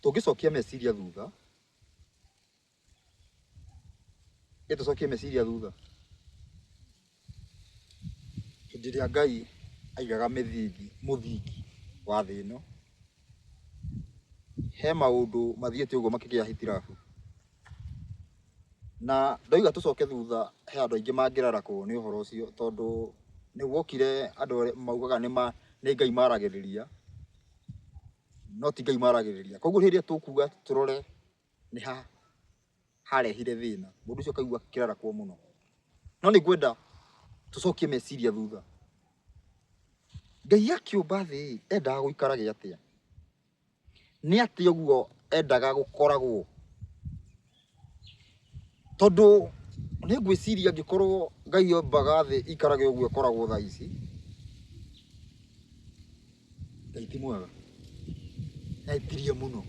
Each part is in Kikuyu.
Tũngĩcokia meciria thutha, ĩ tũcokie meciria thutha, hĩndĩ ĩrĩa Ngai aigaga mĩthingi, mũthingi wa thĩ ĩno, he maũndũ mathiĩte ũguo makĩgĩa hitilafu. Na ndauga tũcoke thutha he andũ aingĩ mangĩrarakwo nĩ ũhoro ũcio tondũ nĩ guokire andũ maugaga nĩ Ngai maragĩrĩria, no ti Ngai maragĩrĩria. Koguo rĩrĩa tũkuga tũrore nĩ ha harehire thĩna, mũndũ ũcio akaigua akĩrarakwo mũno. No nĩ ngwenda tũcokie meciria thutha. Ngai akĩũmba thĩ endaga gũikarage atĩa? Nĩ atĩa ũguo endaga gũkoragwo? Tondũ nĩ ngwĩciria angĩkorwo Ngai ombaga thĩ ĩikarage ũguo ĩkoragwo thaa ici, Ngai ti mwega. Nĩ ahĩtirie mũno.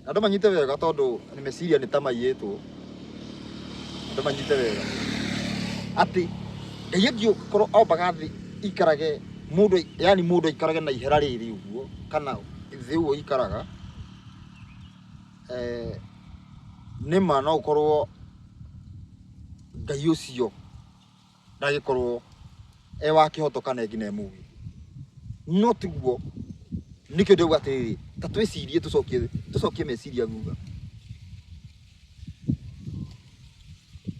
Andũ manyite wega tondũ meciria nĩ ta maiyĩtwo. Andũ manyite wega atĩ Ngai angĩkorwo ombaga thĩ ĩikarage mũndũ, yaani mũndũ aikarage na ihera rĩrĩ ũguo kana thĩ ũguo ĩikaraga, nĩma no gũkorwo Ngai ũcio ndagĩkorwo e wa kĩhoto kana nginya e mũgĩ. No tiguo, nĩkĩo ndĩrauga atĩrĩrĩ, ta twĩcirie tũcokie tũcokie meciria thutha.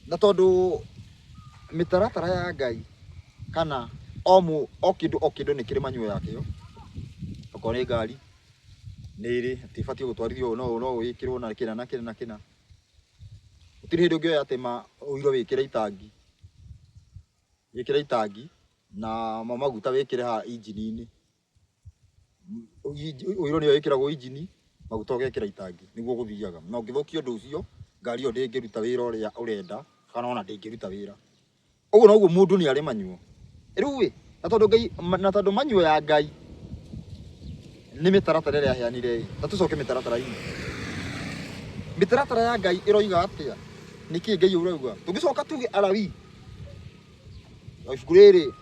Na tondũ mĩtaratara ya Ngai kana o mũ o kĩndũ o kĩndũ nĩ kĩrĩ manual yakĩo, okorwo nĩ ngari nĩ ĩrĩ atĩ ĩbatiĩ gũtwarithio ũũ na ũũ no ĩkĩrwo na kĩna na kĩna na kĩna. Gũtirĩ hĩndĩ ũngĩoya atĩ ũiro wĩkĩre itangi, wĩkĩre itangi na maguta wĩkĩre haha injini-inĩ. Ũiro nĩyo ĩkĩragwo injini, maguta ũgekĩra itangi, nĩguo gũthiaga. Na ũngĩthũkia ũndũ ũcio, ngari ĩyo ndĩngĩruta wĩra ũrĩa ũrenda kana ona ndĩngĩruta wĩra. Ũguo noguo mũndũ nĩ arĩ manual. Rĩu ĩ, na tondũ Ngai, na tondũ manual ya Ngai nĩ mĩtaratara ĩrĩa aheanire ĩ, ta tũcoke mĩtaratara-inĩ. Mĩtaratara ya Ngai ĩroiga atĩa? Nĩkĩ Ngai ũrauga? Tũngĩcoka tuge Alawii, ibuku rĩrĩ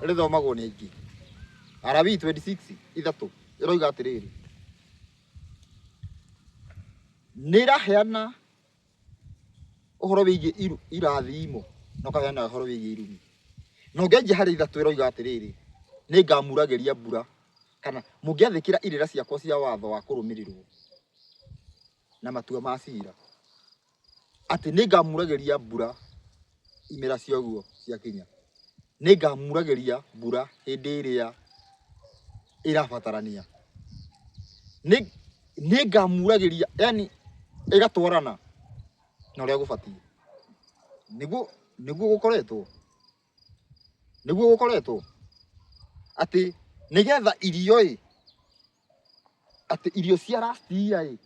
rĩthomagwo nĩ aingĩ. Alawii 26 ithatũ ĩroiga atĩrĩrĩ, nĩ ĩraheana ũhoro wĩgiĩ irathimo na ũkaheana ũhoro wĩgiĩ irumi. Na ũngĩanjia harĩ ithatũ ĩroiga atĩrĩrĩ, nĩ ngamuragĩria mbura kana mũngĩathĩkĩra irĩra ciakwa cia watho wa kũrũmĩrĩrwo na matua ma cira, atĩ nĩ ngamuragĩria mbura imera ciaguo ciakinya. Nĩ ngamuragĩria mbura hĩndĩ ĩrĩa ĩrabatarania. Nĩ ngamuragĩria, yaani ĩgatwarana na ũrĩa gũbatiĩ. Nĩguo nĩguo gũkoretwo, nĩguo gũkoretwo atĩ nĩgetha irio ĩ, atĩ irio cia last year ĩ,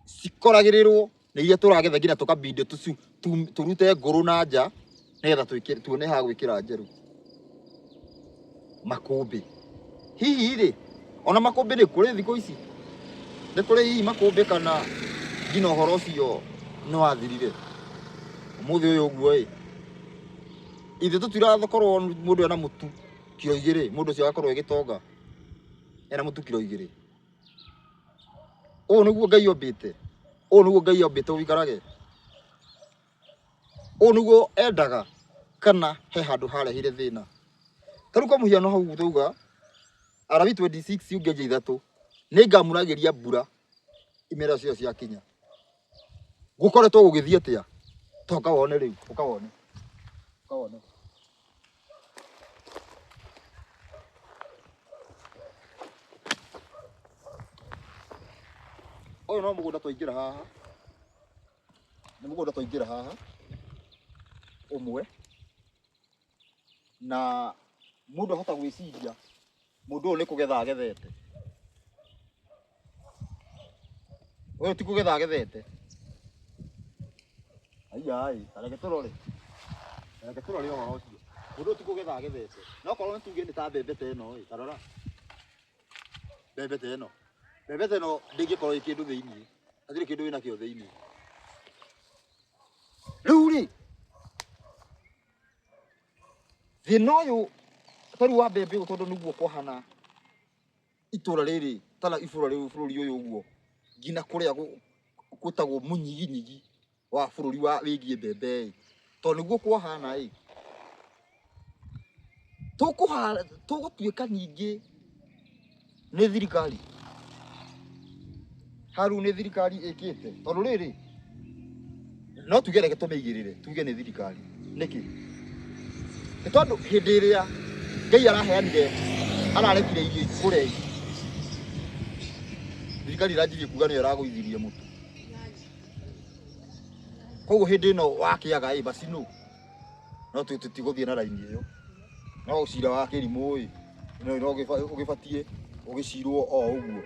cikoragĩrĩrwo nĩ iria tũragetha nginya tũkabindi tũrute ngũrũ na nja nĩgetha tuone ha gwĩkĩra njerũ. Makũmbĩ, hihi rĩ, ona makũmbĩ nĩ kũrĩ thikũ ici? Nĩ kũrĩ hihi makũmbĩ kana nginya ũhoro ũcio nĩ wathirire? Ũmũthĩ ũyũ ũguo ĩ, ithuĩ tũtirakorwo mũndũ ena mũtu kiro igĩrĩ, mũndũ ũcio agakorwo e gĩtonga ena mũtu kiro igĩrĩ. Ũũ nĩguo Ngai ombĩte, ũũ nĩguo Ngai ombĩte ũikarage, ũũ nĩguo endaga kana he handũ harehire thĩna. Ta rĩu kwa mũhiano hau twauga Alawii 26 ũngĩanjia ithatũ, nĩ ngamuragĩria mbura imera cio ciakinya. Gũkoretwo gũgĩthiĩ atĩa? Toka wone rĩu, ũka wone, ũka wone. Ũyũ no mũgũnda twaingĩra haha, nĩ mũgũnda twaingĩra haha ũmwe, na mũndũ ahota gwĩciria mũndũ ũyũ nĩ kũgetha agethete. Ũyũ ti kũgetha agethete. Aiya ĩ, ta reke tũrore. Ta reke tũrore ũhoro ũcio. Mũndũ ũyũ ti kũgetha agethete. Na okorwo nĩ tuge nĩ ta mbembe ta ĩno ĩ, ta rora. Mbembe ta ĩno. Mbembe ta ĩno ndĩngĩkorwo ĩ kĩndũ thĩiniĩ. Hatirĩ kĩndũ ĩnakĩo thĩiniĩ. Rĩu rĩ, thĩna ũyũ ta rĩu wa mbembe ũyũ tondũ nĩguo kwahana. itũra rĩrĩ tana ibũrũri bũrũri ũyũ ũguo nginya kũrĩa gwĩtagwo mũnyiginyigi wa bũrũri wa wĩgiĩ mbembe ĩ, tondũ nĩguo kwahana ĩ, tũgũtuĩka ningĩ nĩ thirikari haru nĩ thirikari ĩkĩte tondũ rĩrĩ no tuge reke tũmĩigĩrĩre tuge nĩ thirikari nĩkĩ nĩ tondũ hĩndĩ ĩrĩa Ngai araheanire ararekire irio ikũre thirikari ĩranjirie kuga nĩyo ĩragũithirie mũtu koguo hĩndĩ ĩno wakĩaga ĩ basi nũ no tũtigũthiĩ na raini ĩyo no cira wa kĩrimũ ĩ no ũgĩbatiĩ ũgĩcirwo o ũguo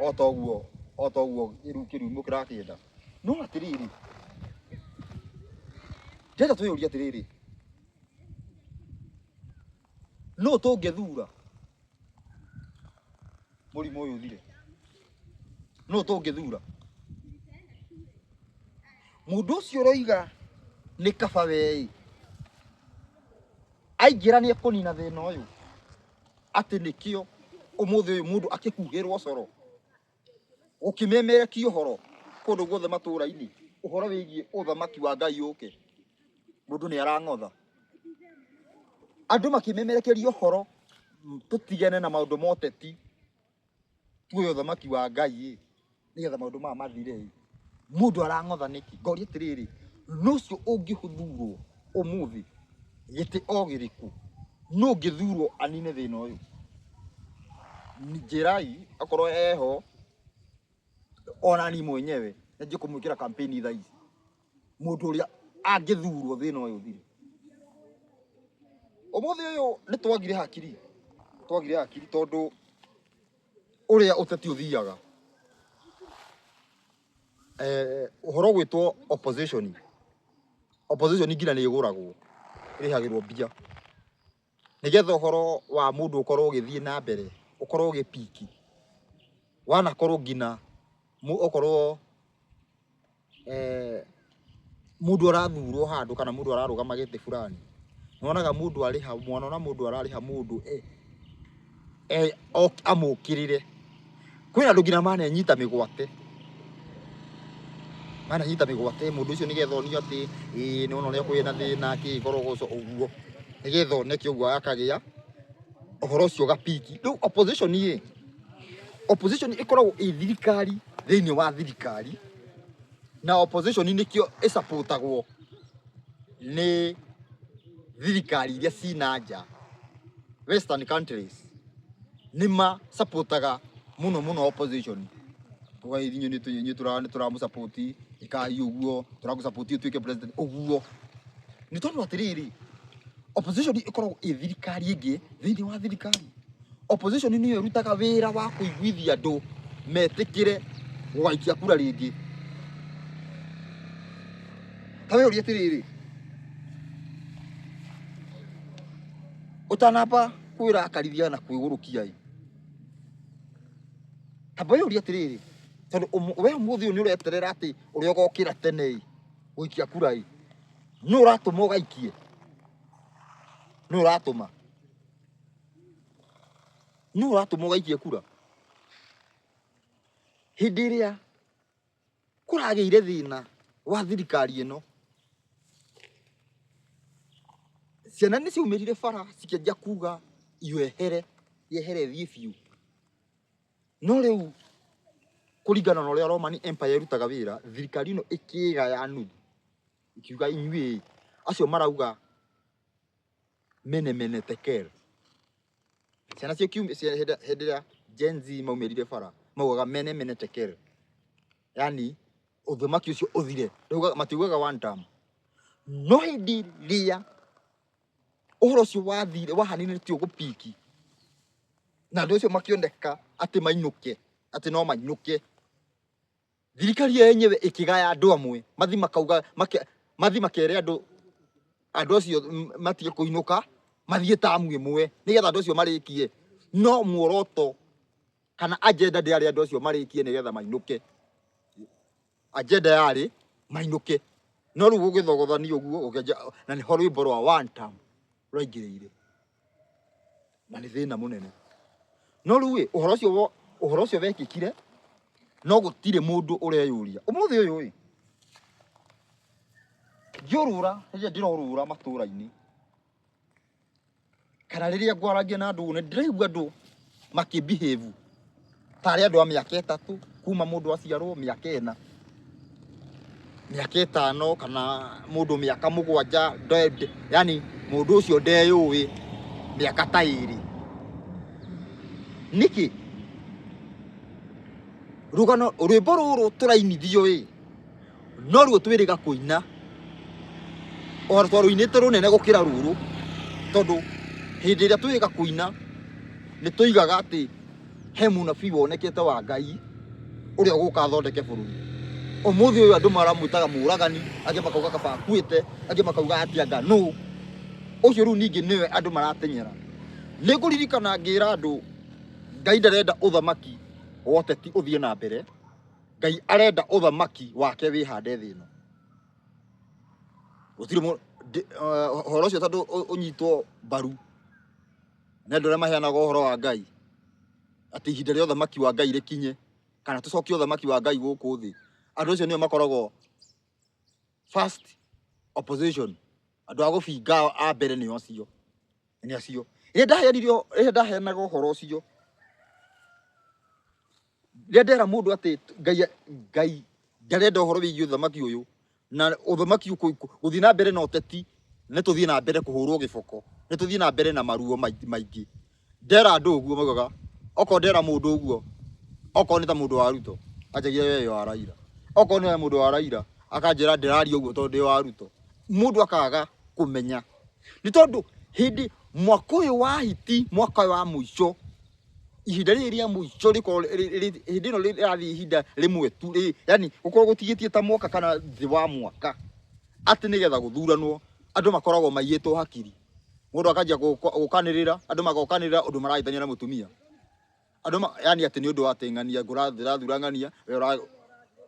o ta ũguo o ta ũguo rĩu kĩrimũ kĩrakĩenda no atĩrĩrĩ ndĩrenda twĩyũrie atĩrĩrĩ nũ tũngĩthura mũrimũ ũyũ ũthire nũ tũngĩthura mũndũ ũcio ũroiga nĩ kaba wee aingĩra nĩ ekũnina thĩna ũyũ atĩ nĩkĩo ũmũthĩ ũyũ mũndũ akĩhuhĩrwo coro gũkĩmemerekio ũhoro kũndũ guothe matũra-inĩ ũhoro wĩgiĩ ũthamaki wa Ngai ũke mũndũ nĩ arang'otha andũ makĩmemerekeria ũhoro tũtigane na maũndũ ma ũteti tuoye ũthamaki wa Ngai ĩ nĩgetha maũndũ maya mathire ĩ mũndũ arang'otha nĩkĩ ngoria atĩrĩrĩ nũ ũcio ũngĩthurwo ũmũthĩ gĩtĩ o gĩrĩkũ nũ ũngĩthurwo anine thĩna ũyũ njĩrai akorwo eho ona ni mwenyewe nyanjie kũmwĩkĩra campaign thaa ici mũndũ ũrĩa angĩthurwo thĩna ũyũ ũthire ũmũthĩ ũyũ nĩ twagire hakiri twagire hakiri tondũ ũrĩa ũteti ũthiaga ũhoro gwĩtwo opposition opposition nginya nĩ ĩgũragwo ĩrĩhagĩrwo mbia nĩgetha ũhoro wa mũndũ ũkorwo ũgĩthiĩ na mbere ũkorwo ũgĩpiki wanakorwo nginya okorwo mũndũ arathurwo handũ kana mũndũ ararũgama gĩtĩ fulani nĩwonaga mũndũ arĩha mwana ona mũndũ ararĩha mũndũ amũkĩrĩre kwĩna andũ nginya manenyita mĩgwate mananyita mĩgwate mũndũ ũcio nĩgetha onio atĩ ĩĩ nĩwona ũrĩa kwĩna thĩna kĩ korogoco ũguo nĩgetha oneke ũguo akagĩa ũhoro ũcio ũgapiki rĩu opposition ĩ opposition ĩkoragwo ĩ thirikari thĩinĩ wa thirikari na opposition nĩkĩo ĩsapotagwo nĩ thirikari iria cina nja western countries nĩ masapotaga mũno mũno opposition kuga inyuĩ nĩ tũramũsapoti ĩkai ũguo tũragũsapoti ũtuĩke president ũguo nĩ tondũ atĩrĩrĩ opposition ĩkoragwo ĩ thirikari ĩngĩ thĩinĩ wa thirikari opposition nĩyo ĩrutaga wĩra wa kũiguithia andũ metĩkĩre gũgaikia kura rĩngĩ ta wĩyũrie atĩrĩrĩ ũtanamba kwĩrakarithia na kwĩgũrũkia ĩ tamba wĩyũrie atĩrĩrĩ tondũ we ũmũthĩ ũyũ nĩ ũreterera atĩ ũrĩa ũgokĩra tene ĩ gũikia kura ĩ nũ ũratũma ũgaikie nũ ũratũma nũ ũratũma ũgaikie kura hĩndĩ ĩrĩa kũragĩire thĩna wa thirikari ĩno ciana nĩ ciaumĩrire bara cikĩanjia kuga yehere yehere ĩthiĩ biũ no rĩu kũringana na ũrĩa Roman Empire ĩrutaga wĩra thirikari ĩno ĩkĩgaya nuthu ikiuga inyuĩ acio marauga mene mene tekel ciana cio hĩndĩ ĩrĩa Gen Z maumĩrire bara maugaga mene mene tekel yani ũthamaki ũcio ũthire matiugaga one term no hĩndĩ ĩrĩa ũhoro ũcio wathire wahanire ti ũgũpiki na andũ acio makĩoneka atĩ mainũke atĩ no mainũke thirikari ĩyo yenyewe ĩkĩgaya andũ amwe mathi makauga mathi makere andũ andũ acio matige kũinũka mathiĩ tamu ĩmwe nĩgetha andũ acio marĩkie no muoroto kana agenda ndĩarĩ andũ acio marĩkie nĩgetha mainũke agenda yarĩ mainũke no rĩu gũgĩthogothanio ũguo gũkĩanjia na nĩho rwĩmbo rwa one term rwaingĩrĩire na nĩ thĩna mũnene No rĩu ĩ, ũhoro ũcio ũhoro ũcio wekĩkire, no gũtirĩ mũndũ ũreyũria. Ũmũthĩ ũyũ ĩ, ngĩũrũra, rĩrĩa ndĩrorũra matũra-inĩ, kana rĩrĩa ngwaragia na andũ, nĩ ndĩraigua andũ makĩ behave tarĩ andũ a mĩaka 3 kuma mũndũ aciarwo, mĩaka 4, mĩaka 5, kana mũndũ mĩaka 7, yani mũndũ ũcio ndeyũĩ mĩaka ta 2. Nĩkĩ? Rũgano, rwĩmbo rũrũ tũrainithio ĩ, no ruo twĩrĩga kũina, o twarũinĩte rũnene gũkĩra rũrũ, tondũ hĩndĩ ĩrĩa twĩrĩga kũina nĩ tũigaga atĩ he mũnabii wonekete wa Ngai ũrĩa ũgũka athondeke bũrũri. Ũmũthĩ ũyũ andũ maramwĩtaga mũragani, angĩ makauga kaba akuĩte, angĩ makauga atĩ anga nũ. Ũcio rĩu ningĩ nĩwe andũ maratenyera. Nĩ ngũririkana ngĩra andũ Ngai ndarenda ũthamaki wa ũteti ũthiĩ na mbere, Ngai arenda ũthamaki wake wĩhande thĩ ĩno. Gũtirĩ ũhoro ũcio tondũ ũnyitwo mbaru nĩ andũ arĩa maheanaga ũhoro wa Ngai, atĩ ihinda rĩa ũthamaki wa Ngai rĩkinye, kana tũcokie ũthamaki wa Ngai gũkũ thĩ. Andũ acio nĩo makoragwo first opposition, andũ a gũbinga a mbere nĩo acio. Nĩ acio. Rĩrĩa ndaheanire, rĩrĩa ndaheanaga ũhoro ũcio, rĩrĩa ndera mũndũ atĩ Ngai ndarenda ũhoro wĩgiĩ ũthamaki ũyũ, na ũthamaki gũthiĩ na mbere na ũteti, nĩ tũthiĩ na mbere kũhũrwo gĩboko, nĩ tũthiĩ na mbere na maruo maingĩ. Ndera andũ ũguo maugaga, okorwo ndera mũndũ ũguo, okorwo nĩ ta mũndũ wa Ruto, anjagia we wa Raila. Okorwo nĩ mũndũ wa Raila, akanjĩra ndĩraria ũguo tondũ ndĩ wa Ruto. Mũndũ akaga kũmenya. Nĩ tondũ hĩndĩ mwaka ũyũ wa hiti, mwaka ũyũ wa mũico, ihinda rĩrĩ rĩa mũico rĩkorwo hĩndĩ ĩno rĩrathiĩ ihinda rĩmwe tu, yani gũkorwo gũtigĩtie ta mwaka kana thĩ wa mwaka, atĩ nĩgetha gũthuranwo, andũ makoragwo maiyĩtwo hakiri. Mũndũ akanjia gũkanĩrĩra, andũ magokanĩrĩra ũndũ marahĩtania na mũtumia. Andũ yani atĩ nĩ ũndũ wa atĩ ng'ania, ndĩrathura ng'ania, we ũra-,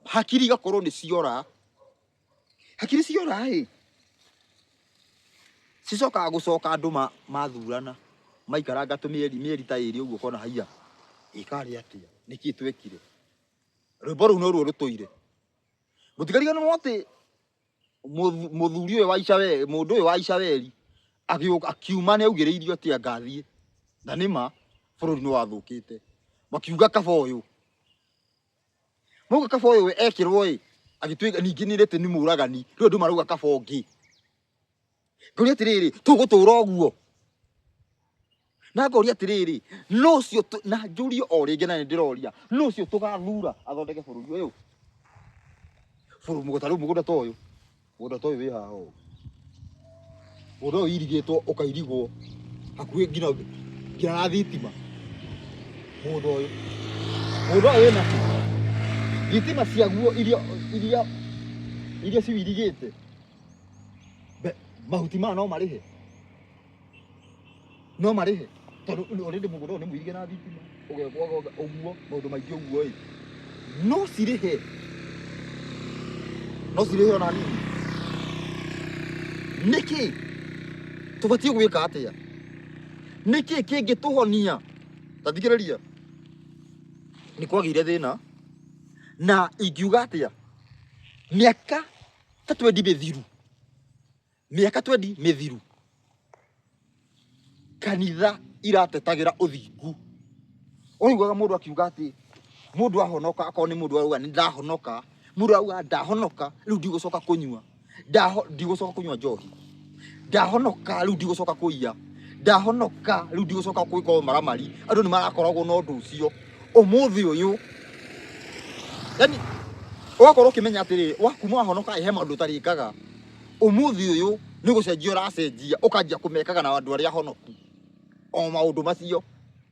hakiri igakorwo nĩ ciora. Hakiri ciora ĩ, cicokaga gũcoka andũ mathurana, maikaranga tũmĩeri, mĩeri ta 2 ũguo ũkona haiya, ĩ karĩ atĩa, nĩkĩ twekire? Rwĩmbo rũu noruo rũtũire. Mũtikariganĩrwo atĩ mũthuri ũyũ wa Icaweri, mũndũ ũyũ wa Icaweri, agĩũka, akiuma nĩ augĩrĩirio atĩ angathiĩ, na nĩma bũrũri nĩ wathũkĩte. Makiuga kaba ũyũ. Mauga kaba ũyũ ekĩrwo ĩ, agĩtuĩka ningĩ nĩ rĩtĩ nĩ mũragani, rĩu andũ marauga kaba ũngĩ. Ngoria atĩrĩrĩ, tũgũtũra ũguo? Na ngoria atĩrĩrĩ, nũ ũcio na njũrie o rĩngĩ na nĩ ndĩroria, nũ ũcio tũgathura athondeke bũrũri ũyũ? Bũrũri mũgũnda rĩu mũgũnda ta ũyũ, mũgũnda ta ũyũ wĩ haha ũũ. Mũgũnda ũyũ ũirigĩtwo ũkairigwo hakuhĩ nginya na thitima. Mũgũnda ũyũ. Mũgũnda ũyũ wĩna kĩ? Thitima ciaguo iria ciwĩirigĩte. Mahuti maya no marĩhe. No marĩhe. Tondũ already mũgũnda ũyũ nĩ mũirige na thitima, ũgekwo ũguo, maũndũ maingĩ ũguo ĩ. No cirĩhe. No cirĩhe ona nini. Nĩkĩ? Tũbatiĩ gwĩka atĩa? Nĩkĩ kĩngĩtũhonia? Ta thikĩrĩria. Nĩ kwagĩire thĩna. Na ingiuga atĩa? Mĩaka ta twendi mĩthiru. Mĩaka twendi mĩthiru. Kanitha iratetagĩra ũthingu. Ũiguaga mũndũ akiuga atĩ mũndũ ahonoka, akorwo nĩ mũndũ arauga nĩ ndahonoka, mũndũ arauga ndahonoka, rĩu ndigũcoka kũnyua. Ndigũcoka kũnyua njohi. Ndahonoka, rĩu ndigũcoka kũiya. Ndahonoka, rĩu ndigũcoka gwĩka ũmaramari. Andũ nĩ marakoragwo na ũndũ ũcio. Ũmũthĩ ũyũ, yani ũgakorwo ũkĩmenya atĩrĩrĩ, wakuma wahonoka ĩ, he maũndũ ũtarĩkaga. Ũmũthĩ ũyũ nĩ gũcenjia ũracenjia, ũkanjia kũmekaga na andũ arĩa ahonoku. O maũndũ macio.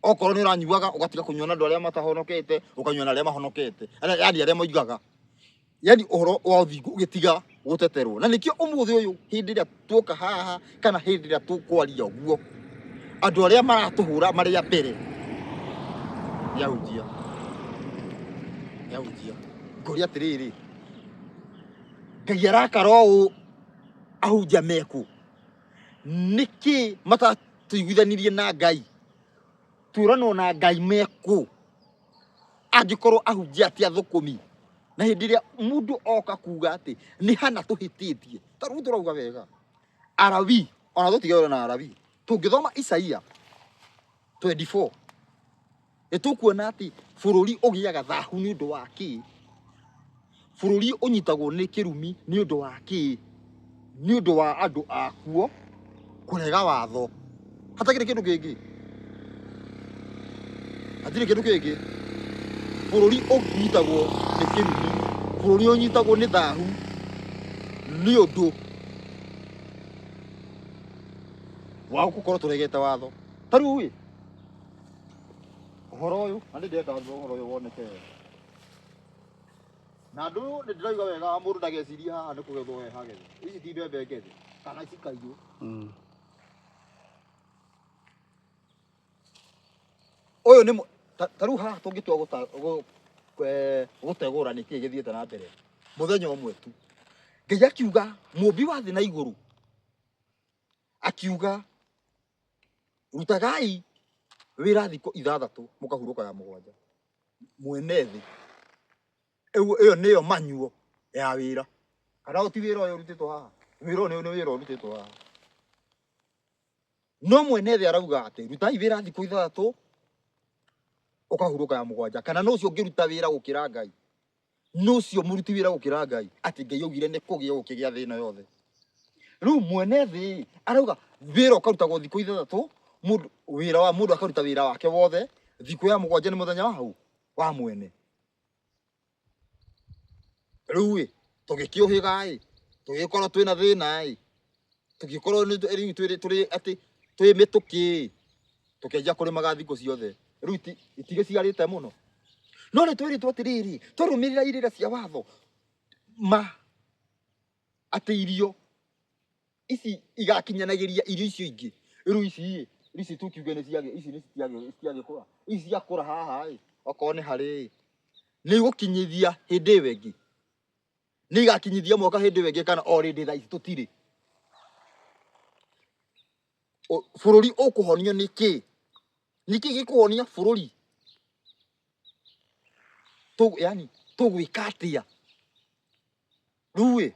Okorwo nĩ ũranyuaga, ũgatiga kũnyua na andũ arĩa matahonokete, ũkanyua na arĩa mahonokete. Arĩa, yani arĩa moigaga. Yani ũhoro wa ũthingu ũgĩtiga gũteterwo. Na nĩkĩo ũmũthĩ ũyũ hĩndĩ ĩrĩa tuoka haha kana hĩndĩ ĩrĩa tũkwaria ũguo, andũ arĩa maratũhũra marĩ a mbere nĩ ahunjia. Nĩ ahunjia. Ngoria atĩrĩrĩ, Ngai arakara ũũ ahunjia mekũ? Nĩkĩ matatũiguithanirie na Ngai? Twĩranwo na Ngai mekũ angĩkorwo ahunjia ti athũkũmi. Na hĩndĩ ĩrĩa mũndũ oka kuga atĩ nĩ hana tũhĩtĩtie, ta rĩu tũrauga wega Arawi, ona tũtige na Arawi, tũngĩthoma Isaia 24 nĩ tũkuona atĩ bũrũri ũgĩaga thahu nĩ ũndũ wa kĩ? Bũrũri ũnyitagwo nĩ kĩrumi nĩ ũndũ wa kĩ? Nĩ ũndũ wa andũ akuo kũrega watho. Hatakĩrĩ kĩndũ kĩngĩ, hatirĩ kĩndũ kĩngĩ. Bũrũri ũnyitagwo nĩ kĩrumi, bũrũri ũnyitagwo nĩ thahu nĩ ũndũ wa gũkorwo tũregete watho. Ta rĩu ĩ, ũhoro ũyũ, na nĩ ndĩrenda ũhoro ũyũ woneke wega. Na andũ nĩ ndĩrauga wega mũndũ ndagecirie haha nĩ kũgethwo he hagethe. Ici ti mbembe ngethe kana cikaiywo. Ũyũ nĩ ta rĩu haha tũngĩtua gũtegũra nĩkĩ gĩthiĩte na mbere mũthenya ũmwe tu. Ngai akiuga mũmbi wa thĩ na igũrũ akiuga rutagai wĩra thikũ ithathatũ mũkahurũka ya mũgwanja. Mwene thĩ ĩyo nĩyo manyuo ya wĩra. Kana ũyũ ti wĩra ũyũ ũrutĩtwo haha? Wĩra ũyũ nĩ wĩra ũrutĩtwo haha. No mwene thĩ arauga atĩ rutai wĩra thikũ ithathatũ ũkahurũka ya mũgwanja. Kana no ũcio ũngĩruta wĩra gũkĩra Ngai? No ũcio mũruti wĩra gũkĩra Ngai? Atĩ Ngai augire nĩ kũgĩa gũkĩgĩa thĩ ĩno yothe. Rĩu mwene thĩ arauga wĩra ũkarutagwo thikũ ithathatũ, mũndũ wĩra wa mũndũ akaruta wĩra wake wothe, thikũ ya mũgwanja nĩ mũthenya wa hau wa mwene. Rĩu ĩ tũgĩkĩũhĩga ĩ, tũgĩkorwo twĩna thĩna ĩ, tũgĩkorwo rĩu tũrĩ atĩ twĩ mĩtũkĩ ĩ, tũkĩanjia kũrĩmaga thikũ ciothe. Rĩu itigĩciarĩte mũno. No nĩ twĩrĩtwo atĩrĩrĩ, twarũmĩrĩra irĩra cia watho ma atĩ irio ici igakinyanagĩria irio icio ingĩ. Rĩu ici ĩ, ici tũkiuge nĩ ciagĩ, ici nĩ citiagĩkũra. Ici ciakũra haha ĩ, okorwo nĩ harĩ ĩ, nĩ igũkinyithia hĩndĩ ĩyo ĩngĩ. Nĩ igakinyithia mwaka hĩndĩ ĩyo ĩngĩ kana already thaa ici tũtirĩ. Bũrũri ũkũhonio nĩ kĩ? Nĩ kĩ gĩkũhonia bũrũri? Yani tũgwĩka atĩa? Rĩu ĩ,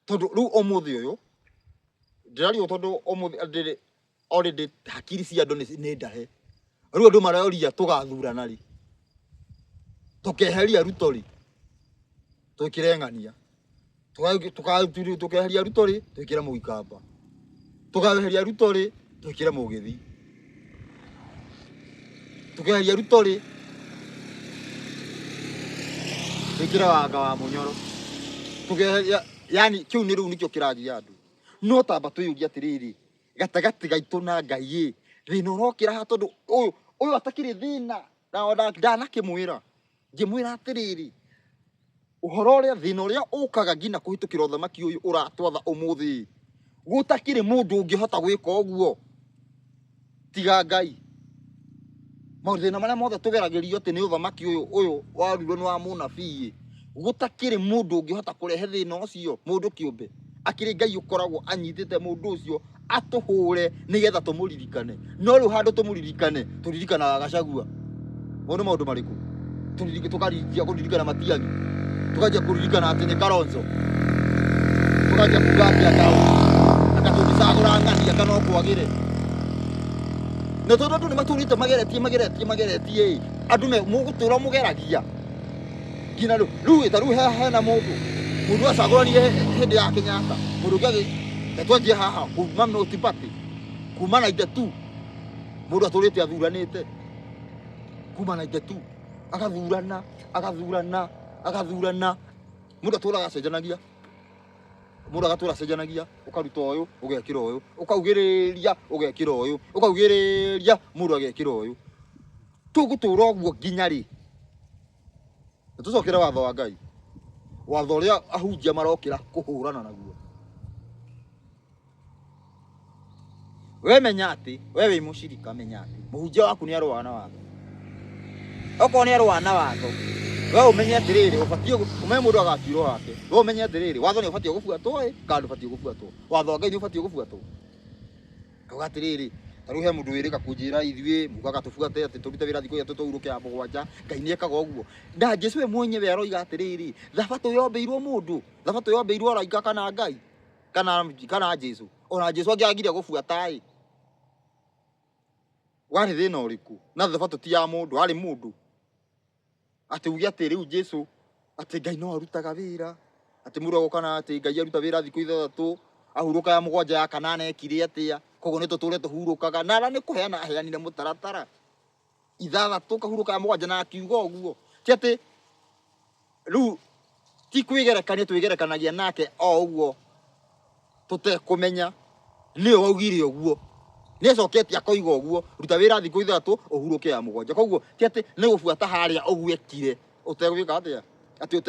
tondũ rĩu ũmũthĩ ũyũ, ndĩrario tondũ ũmũthĩ ndĩrĩ already hakiri cia andũ nĩ ndahe. Rĩu andũ maroria tũgathurana rĩ, tũkeheria Ruto rĩ, twĩkĩre ng'ania. Tũkeheria Ruto rĩ, twĩkĩre Mũikamba. Tũkeheria Ruto rĩ, twĩkĩre Mũgĩthi. Tũkeheria Ruto rĩ, twĩkĩre Wanga wa Mũnyoro. Tũkeheria, yani kĩu nĩ rĩu nĩkĩo kĩragia andũ. No tamba twĩyũrie atĩrĩrĩ, gatagatĩ gaitũ na Ngai ĩ, thĩna ũrokĩra haha tondũ ũyũ ũyũ atakĩrĩ thĩna, na ona ndanakĩmwĩra, ngĩmwĩra atĩrĩrĩ, ũhoro ũrĩa thĩna ũrĩa ũkaga nginya kũhĩtũkĩra ũthamaki ũyũ ũratwatha ũmũthĩ, gũtakĩrĩ mũndũ ũngĩhota gwĩka ũguo tiga Ngai. Mathĩna marĩa mothe tũgeragĩrio atĩ nĩ ũthamaki ũyũ ũyũ waruirwo nĩ wa mũnabii, gũtakĩrĩ mũndũ ũngĩhota kũrehe thĩna ũcio, mũndũ kĩũmbe, akĩrĩ Ngai ũkoragwo anyitĩte mũndũ ũcio atũhũre nĩgetha tũmũririkane. No rĩu handũ tũmũririkane, tũririkanaga Gachagua. Mau nĩ maũndũ marĩkũ? Tũkanjia kũririkana Matiang'i, tũkanjia kũririkana atĩ nĩ Kalonzo, tũkanjia kuga atĩ anga tũngĩcagũra ng'ania kana no kwagĩre. Na tondũ andũ nĩ matũrĩte mageretie mageretie mageretie ĩ, andũ mũgũtũra mũgeragia nginya rĩu. Rĩu ta rĩu hena mũndũ, mũndũ acagũranire hĩndĩ ya Kenyatta, mũndũ ũngĩ reke twanjie haha kuma multi-party, kuma 92, mũndũ atũrĩte athuranĩte kuma 92, agathurana agathurana agathurana, mũndũ atũraga acenjanagia, mũndũ agatũra acenjanagia, ũkaruta ũyũ ũgekĩra ũyũ, ũkaugĩrĩria ũgekĩra ũyũ, ũkaugĩrĩria mũndũ agekĩra ũyũ. Tũgũtũra ũguo nginya rĩ? Na tũcokere watho wa Ngai, watho ũrĩa ahunjia marokĩra kũhũrana naguo. We menya atĩ we wĩ mũcirika, menya atĩ mũhunjia waku nĩ arũaga na watho. Okorwo nĩ arũaga na watho, we ũmenye atĩrĩrĩ, ũbatiĩ ũmenye mũndũ agatuĩrwo wake. We ũmenye atĩrĩrĩ, watho nĩ ũbatiĩ gũbuatwo ĩ, kana ndũbatiĩ gũbuatwo. Watho wa Ngai nĩ ũbatiĩ gũbuatwo. Kauga atĩrĩrĩ, Ta rĩu he mũndũ wĩrĩga kũnjĩra ithuĩ mugaga tũbuate atĩ tũrute wĩra thikũ ithatũ tũhurũke ya mũgwanja. Ngai nĩ ekaga ũguo. Na Jesu we mwenyewe aroiga atĩrĩrĩ, thabatũ yombĩirwo mũndũ, thabatũ yombĩirwo araika kana Ngai kana Jesu. Ona Jesu angĩagire gũbuata ĩ, warĩ thĩna ũrĩkũ? Na thabatũ ti ya mũndũ, arĩ mũndũ. Atĩ uge atĩ rĩu Jesu atĩ Ngai no arutaga wĩra, atĩ mũndũ agoka na atĩ Ngai aruta wĩra thikũ ithathatũ, ahurũka ya mũgwanja ya kanana ekire atĩa, koguo nĩ tũtũre tũhurũkaga. Na arĩa nĩ kũheana aheanire mũtaratara ithathatũ kahurũka ya mũgwanja na akiuga ũguo. Ti atĩ rĩu ti kwĩgerekania twĩgerekanagia nake o ũguo tũtekũmenya, nĩwe waugire ũguo, nĩacoketie akoiga ũguo, ruta wĩra thikũ ithatũ ũhurũke ya mũgwanja. Koguo ti atĩ nĩ gũbuata harĩa ũguo ekire ũtegwĩka atĩa, atĩ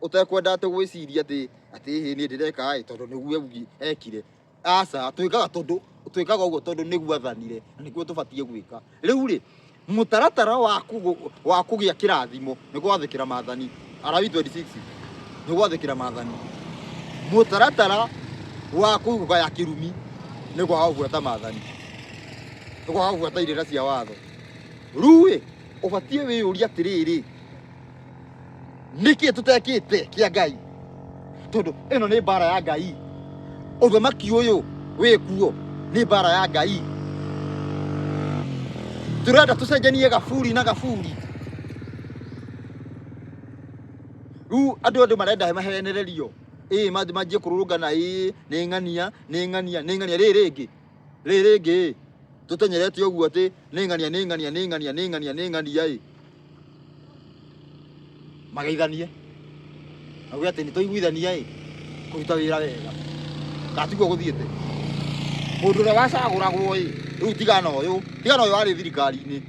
ũtekwenda atĩ gwĩciria atĩ atĩ ĩhĩ niĩ ndĩreka ĩ tondũ nĩguo ekire. Aca, twĩkaga tondũ twĩkaga ũguo tondũ nĩguo athanire na nĩguo tũbatiĩ gwĩka. Rĩu rĩ, mũtaratara wa kũgĩa kĩrathimo nĩ gwathĩkĩra maathani. Alawii 26 nĩ gwathĩkĩra maathani. Mũtaratara wa kũgaya kĩrumi nĩ kwaga gũbuata maathani, nĩ kwaga gũbuata irĩra cia watho. Rĩu ĩ, ũbatiĩ wĩyũrie atĩrĩrĩ, nĩkĩ tũtekĩte kĩa Ngai? Tondũ ĩno nĩ mbara ya Ngai. Ũthamaki ũyũ wĩkuo nĩ mbara ya Ngai. Tũrenda tũcenjanie gaburi na gaburi. Rĩu andũ marenda mahenererio, ĩ manjie kũrũrũngana, ĩ nĩ ng'ania, nĩ ng'ania, nĩ ng'ania, rĩrĩ rĩngĩ, rĩrĩ rĩngĩ, tũtenyerete ũguo atĩ nĩ ng'ania, nĩ ng'ania, nĩ ng'ania, nĩ ng'ania, nĩ ng'ania ĩ. Mageithanie. Auge atĩ nĩ twaiguithania ĩ, kũruta wĩra wega. Kana tiguo gũthiĩte. Mũndũ ũrĩa wacagũragwo ĩ, rĩu tigana ũyũ, tigana ũyũ warĩ thirikari-inĩ.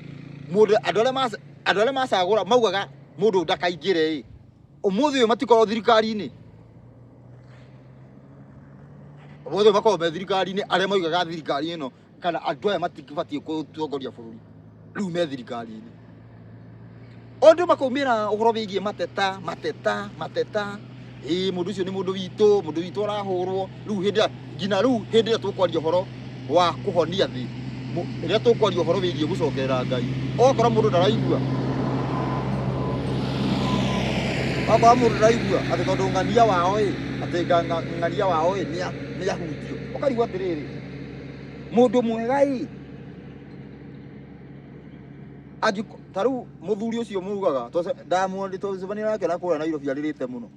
Mũndũ, andũ arĩa macagũra maugaga mũndũ ndakaingĩre ĩ, ũmũthĩ ũyũ matikoragwo thirikari-inĩ. Ũmũthĩ ũyũ makoragwo me thirikari-inĩ, arĩa maugaga thirikari ĩno kana andũ aya matibatiĩ gũtongoria bũrũri, rĩu me thirikari-inĩ. Andũ makaumĩra ũhoro wĩgiĩ mateta, mateta, mateta. Ĩ mũndũ ũcio nĩ mũndũ witũ, mũndũ witũ arahũrwo. Rĩu hĩndĩ ĩrĩa, nginya rĩu hĩndĩ ĩrĩa tũkwaria ũhoro wa kũhonia thĩ, rĩrĩa tũkwaria ũhoro wĩgiĩ gũcokerera Ngai, okorwo mũndũ ndaraigua, okorwo mũndũ ndaraigua atĩ tondũ ng'ania wao ĩ, atĩ ng'ania wao ĩ, nĩ ahutio. Ũkarigwo atĩrĩrĩ, mũndũ mwega ĩ, ta rĩu mũthuri ũcio mugaga, twacemania nake na kũrĩa Nairobi arĩrĩte mũno.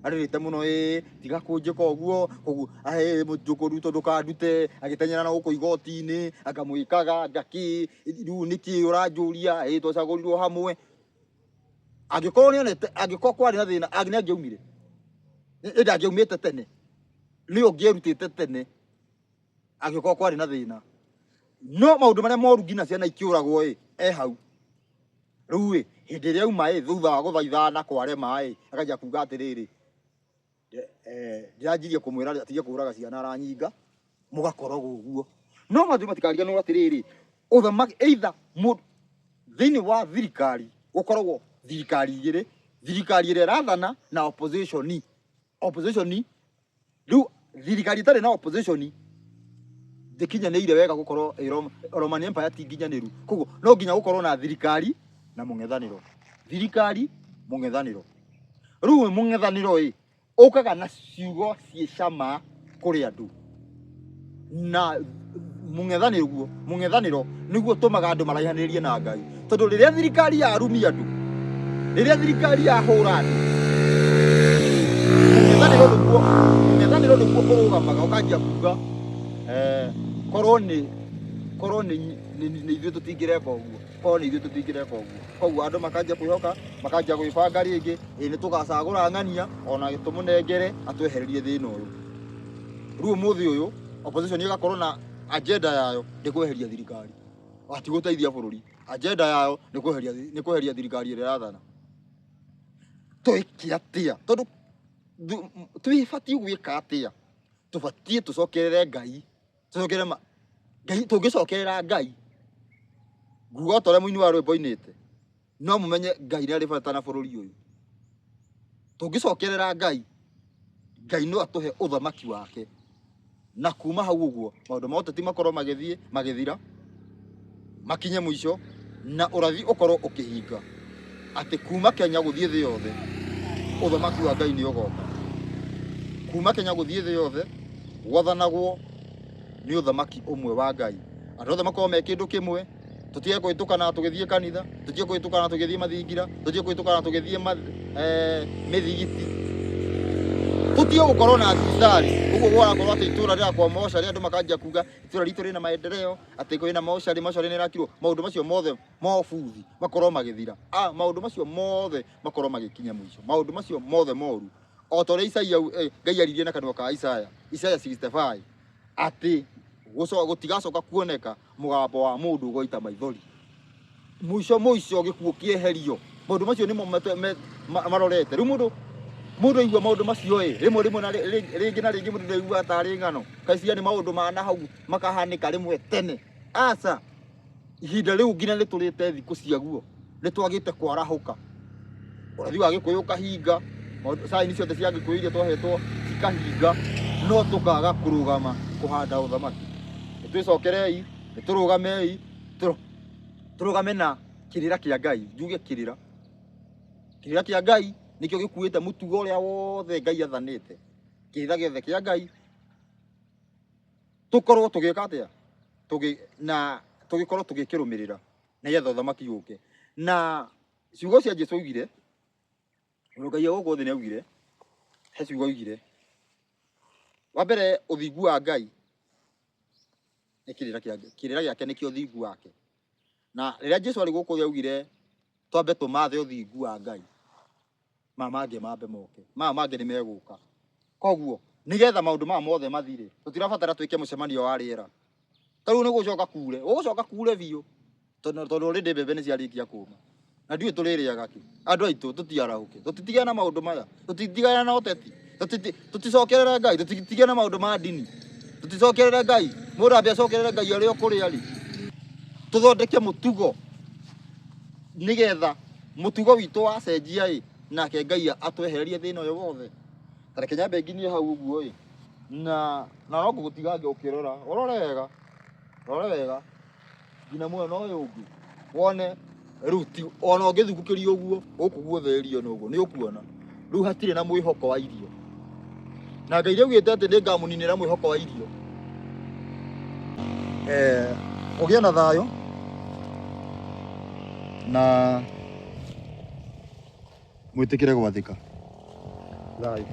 Arĩrĩte mũno ĩ, tiga kũnjĩka ũguo, koguo, ahe mũnjũkũ Ruto ndũkandute, agĩteng'era na gũkũ igoti-inĩ, akamwĩkaga, anga kĩ, rĩu nĩkĩ ũranjũria, ĩ twacagũrirwo hamwe. Angĩkorwo nĩonete, angĩkorwo kwarĩ na thĩna, nĩ angĩaumire. Ĩ ndangĩaumĩte tene. Nĩ ũngĩerutĩte tene angĩkorwo kwarĩ na thĩna. No maũndũ marĩa moru nginya ciana ikĩũragwo ĩ, e hau. Rĩu ĩ, hĩndĩ ĩrĩa auma ĩ, thutha wa gũthaithana na kwarema ĩ, akanjia kuga atĩrĩrĩ, ndĩranjirie kũmwĩra atige kũraga ciana aranyinga, mũgakoragwo ũguo. No maũndũ matikariganĩrwo atĩrĩrĩ, ũthamaki, either mũndũ thĩinĩ wa thirikari, gũkoragwo thirikari igĩrĩ, thirikari ĩrĩa ĩrathana na opposition. Opposition, rĩu thirikari ĩtarĩ na opposition ndĩkinyanĩire wega gũkorwo ĩ Roman Empire ti nginyanĩru. Koguo no nginya gũkorwo na thirikari na mũng'ethanĩro. Thirikari, mũng'ethanĩro. Rĩu mũng'ethanĩro ĩ, ũkaga na ciugo ciĩ cama kũrĩ andũ. Na mũng'ethanĩro guo, mũng'ethanĩro nĩguo ũtũmaga andũ maraihanĩrĩrie na Ngai. Tondũ rĩrĩa thirikari yarumia andũ, rĩrĩa thirikari yahũra andũ, mũng'ethanĩro nĩguo ũrũgamaga ũkanjia kuga, korwo nĩ, korwo nĩ, nĩ, nĩ ithuĩ tũtingĩreka ũguo, korwo nĩ ithuĩ tũtingĩreka ũguo. Koguo andũ makanjia kwĩhoka, makanjia gwĩbanga rĩngĩ, ĩ nĩ tũgacagũra ng'ania ona tũmũnengere atwehererie thĩna ũyũ. Rĩu ũmũthĩ ũyũ opposition ĩgakorwo na agenda yayo nĩ kweheria thirikari, ti gũteithia bũrũri. Agenda yayo nĩ kweheria thirikari ĩrĩa ĩrathana. Twĩke atĩa? Tondũ twĩbatiĩ gwĩka atĩa? Tũbatiĩ tũcokerere Ngai, tũcokerere Ngai, tũngĩcokerera Ngai, nguga o ta ũrĩa mũini wa rwĩmbo oinĩte, no mũmenye Ngai nĩ arĩ bata na bũrũri ũyũ. Tũngĩcokerera Ngai, Ngai no atũhe ũthamaki wake. Na kuma hau ũguo maũndũ ma ũteti makorwo magĩthiĩ magĩthira makinye mũico na ũrathi ũkorwo ũkĩhinga atĩ kuma Kenya gũthiĩ thĩ yothe ũthamaki wa Ngai nĩ ũgoka. Kuma Kenya gũthiĩ thĩ yothe gwathanagwo nĩ ũthamaki ũmwe wa Ngai. Andũ othe makorwo me kĩndũ kĩmwe, tũtige kũhĩtũkana tũgĩthiĩ kanitha, tũtige kũhĩtũkana tũgĩthiĩ mathingira, tũtige kũhĩtũkana tũgĩthiĩ mĩthigiti, tũtige gũkorwo na thibitarĩ. Ũguo gũgakorwo atĩ itũra rĩrakwo mocarĩ, andũ makanjia kuga itũra ritũ rĩna maendeleo, atĩ kwĩna mocarĩ, mocarĩ nĩ ĩrakirwo. Maũndũ macio mothe mobuthi makorwo magĩthira. Maũndũ macio mothe makorwo magĩkinya mũico. Maũndũ macio mothe moru o ta ũrĩa Isaia Ngai aririe na kanua ka Isaya, Isaya 65 atĩ gũtigacoka kuoneka mũgambo wa mũndũ ũgoita maithori. Mũico mũico gĩkuũ kĩeherio. Maũndũ macio nĩmo marorete. Rĩu mũndũ aigua maũndũ macio ĩ, rĩmwe rĩmwe na rĩngĩ na rĩngĩ mũndũ ndaiguaga tarĩ ng'ano. Kaiciria nĩ maũndũ ma na hau makahanĩka rĩmwe tene. Aca, ihinda rĩu nginya nĩ tũrĩte thikũ ciaguo, nĩ twagĩte kwarahũka. Ũrathi wa Gĩkũyũ ũkahinga, sign ciothe cia Gĩkũyũ iria twahetwo cikahinga, no tũkaga kũrũgama kũhanda ũthamaki. Nĩ twĩcokerei, nĩ tũrũgamei, tũrũgame na kĩrĩra kĩa Ngai, njuge kĩrĩra. Kĩrĩra kĩa Ngai nĩkĩo gĩkuĩte mũtugo ũrĩa wothe Ngai athanĩte. Kĩrĩra gĩothe kĩa Ngai tũkorwo tũgĩka atĩa? Na tũgĩkorwo tũgĩkĩrũmĩrĩra nĩgetha ũthamaki ũke. Na ciugo cia Jesu augire, Ngai gũkũ thĩ nĩ augire, he ciugo augire. Wa mbere, ũthingu wa Ngai nĩ kĩrĩra kĩa Ngai. Kĩrĩra gĩake nĩkĩo ũthingu wake. Na rĩrĩa Jesu arĩ gũkũ thĩ augire twambe tũmathe ũthingu wa Ngai, maya mangĩ mambe moke, maya mangĩ nĩ megũka. Koguo nĩgetha maũndũ maya mothe mathire, tũtirabatara twĩke mũcemanio wa rĩera. Ta rĩu nĩ gũcoka kure, gũgũcoka kure biũ, tondũ already mbembe nĩ ciarĩkia kũma. Na ndiũĩ tũrĩrĩaga kĩ. Andũ aitũ tũtiarahũke, tũtitigane na maũndũ maya, tũtitigane na ũteti, tũticokerere Ngai, tũtitigane na maũndũ ma ndini, tũticokerere Ngai. Mũndũ ambe acokerere Ngai arĩ o kũrĩa arĩ. Tũthondeke mũtugo nĩgetha mũtugo witũ wacenjia ĩ, nake Ngai atwehererie thĩna ũyũ wothe. Ta reke nyambe nginyie hau ũguo ĩ, na no ngũgũtiga ũkĩrora, ũrore wega, ũrore wega nginya mwena ũyũ ũngĩ wone rĩu ti ona ũngĩthukũkĩria ũguo gũkũ guothe irio no ũguo nĩ ũkuona rĩu hatirĩ na mwĩhoko wa irio. Na Ngai augĩte atĩ nĩngamũninĩra mwĩhoko wa irio. Ũgĩe na thayũ na mwĩtĩkĩre gwathĩka. Thayũ.